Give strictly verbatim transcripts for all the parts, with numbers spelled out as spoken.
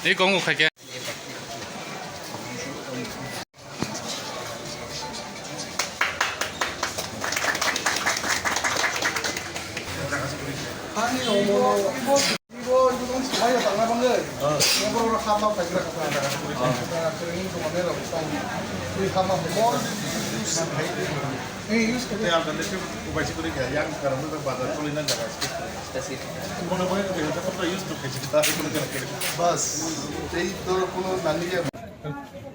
Tei kongo khaikhe. Tei alternative upai se kwrwi kha, yang kwrwngno bazar choli na jaga skip kwrwi. Mone mone kwrwi kha, use to khaisi ta. Bas, tei to kuno nangya.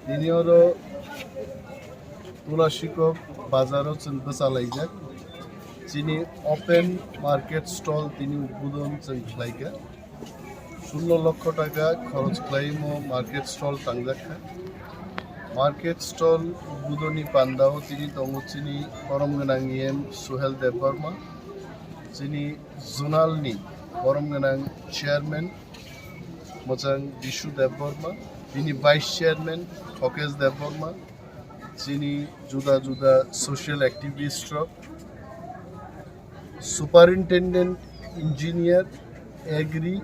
Tini oro Tulashikok bazaro chwng bwchalaijak. Chini open market stall tini udbodon chwng khlaikha. Sullo lokho taka khoroch khlaimo market stall tangjak kha. Market stall budoni pandao tini tongo chini borom gwnang E M Suhel Debbarma, chini zonal ni borom gwnang chairman mwchang Bishu Debbarma, bini vice chairman Thokesh Debbarma, chini juda juda social activist rok, Superintendent Engineer, Agri,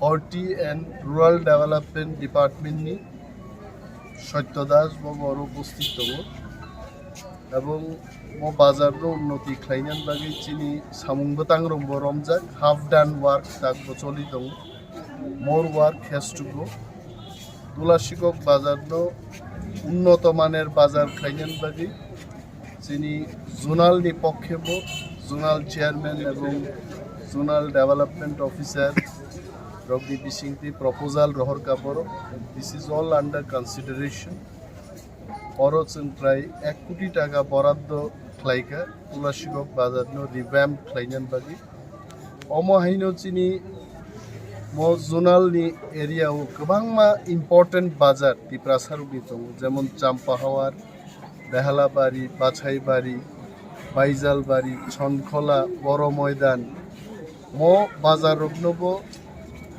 Horti and Rural Development Department ni Satya Das bo boro upasthit tongo. Ebong mo bazar no unnoti khlaina bagwi chini samung bwtang rok bo romjak, half done work tak bo choli tongo. More work has to go. Tulashikok bazar no unnoto maner bazar khlaina bagwi chini zonal ni pokhe bo zonal chairman ebong zonal development officer rok ni bisingtwi proposal rohor ka borok. This is all under consideration. Oro chwng prai ek koti taka boraddo khlaikha Tulashikok bazar no revamp khlaina bagwi. Omo haino chini mo zonal ni area o kwbangma important bazar Tiprasa rok ni tongo, jemon Champahawar, Behalabari, Bachaibari, Baijalbari, Chonkhola, Boro Moidan. Mo bazar rok no bo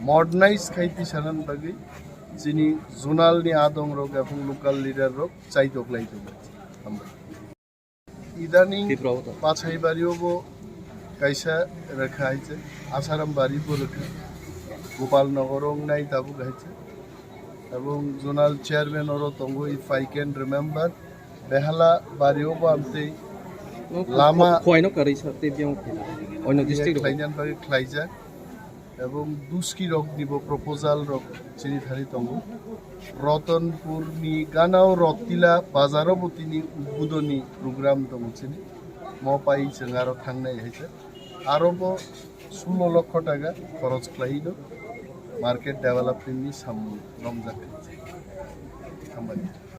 modernize khai tisana bagwi chini zonal ni adong rok ebong local leader rok chaitok lai tongo. Hambai. Idaning Tiprasa. Bachaibari o bo kaisa rwkha hai se, Asaram bari bo rwkha, Gopal Nogor o wngnai tabuk hai se. Ebong zonal chairman oro tongo, if I can remember, Behala bari o bo amtwi lama Khuaino karwi sa tei biyang oino district rok khlaina bagwi khlaijak. Ebong Duski rok ni bo proposal rok chini thani tongo. Rotonpur ni ganao Rotila bazar o bo tini udbodoni program tongo chini. Mo pai chwng aro thangnai hai se. Aro bo sullo lokho taka khoroch khlai no market development ni samung romjak. Hambai.